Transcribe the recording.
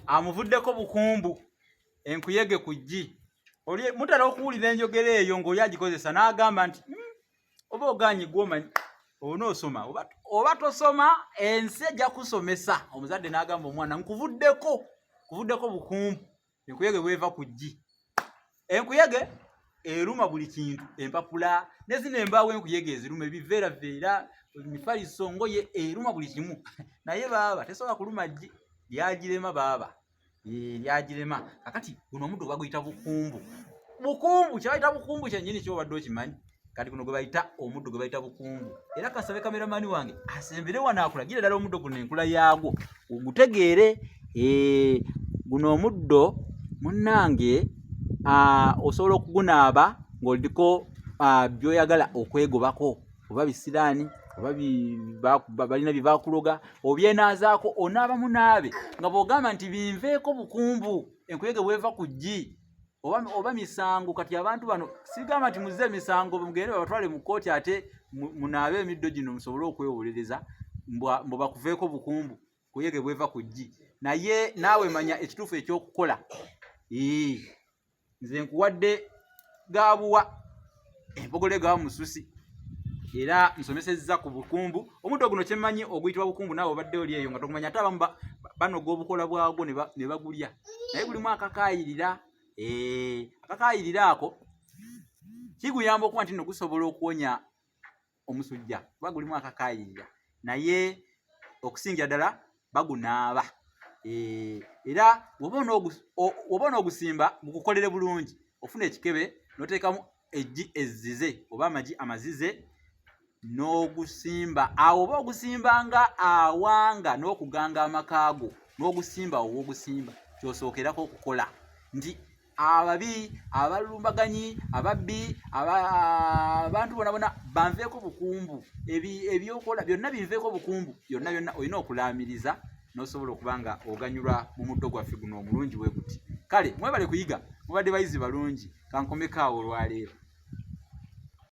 Amuvuddeko bukumbu enkuyege ku ggi. Oli mutera okuwulira enjogera eyo ng'oli agikozesa n'agamba nti oba ogaanyi gwomanyi onoosoma oba tosoma ensi ejja kusomesa. Omuzadde n'agamba omwana nkuvuddeko kuvuddeko bukumbu enkuyege bweva ku ggi. Enkuyege eruma buli kintu, empapula ne zino embaawo enkuyege eziruma, ebiveeraveera, emifaliso, ngoye, eruma buli kimu. Naye baaba tesobola kuluma ggi, lyagirema baaba lyagirema. Kakati guno omuddo baguyita bukumbu. Bukumbu kyebayita bukumbu kyennyini kyobadde okimanyi. Kati guno gwe bayita omuddo gwe bayita bukumbu. Era kasabe kameramani wange asembere wano akulagire ddala omuddo guno enkula yaagwo ogutegeere. Guno omuddo munnange osobola okugunaaba ng'oliko by'oyagala okwegobako, oba bisiraani oba balina bye bakuloga, obyenaazaako, onaaba munaabe nga bw'ogamba nti binveeko bukumbu enkuyege bweva ku ggi oba misango. Kati abantu bano sigamba nti muzze emisango mugende babatwale mu kkooti ate munaabe emiddo gino musobole okwewolereza mbu bakuveeko bukumbu kuyege bweva ku ggi. Naye naawe manya ekituufu ekyokukola. Nze nkuwadde gaabuwa empogole gaba mususi, era nsomesezza ku bukumbu. Omuddo guno kyemmanyi oguyitibwa bukumbu, naawe obadde oli eyo nga tokumanya. Ate abamu banoga obukola bwagwo ne bagulya, naye gulimu akakaayirira. Akakaayirira ako kiguyamba okuba nti nno gusobola okuwonya omusujja kuba gulimu akakaayirira, naye okusingira ddala bagunaaba. Era bw'oba onoogusimba gukukolere bulungi, ofuna ekikebe n'oteekamu eggi ezzize oba amagi amazize n'ogusimba awo, oba ogusimba nga awanga n'okuganga amaka go n'ogusimba awo w'ogusimba. Ky'osookerako okukola nti ababi, abalumbaganyi, ababbi, abantu bona bona banveeko bukumbu, ebyokola byonna binveeko bukumbu, byonna byonna olina okulaamiriza n'osobola okuba nga oganyulwa mu muddo gwaffe guno omulungi bwe guti. Kale mwebale kuyiga, mubadde bayizi balungi. Kankomeko awo olwaleero.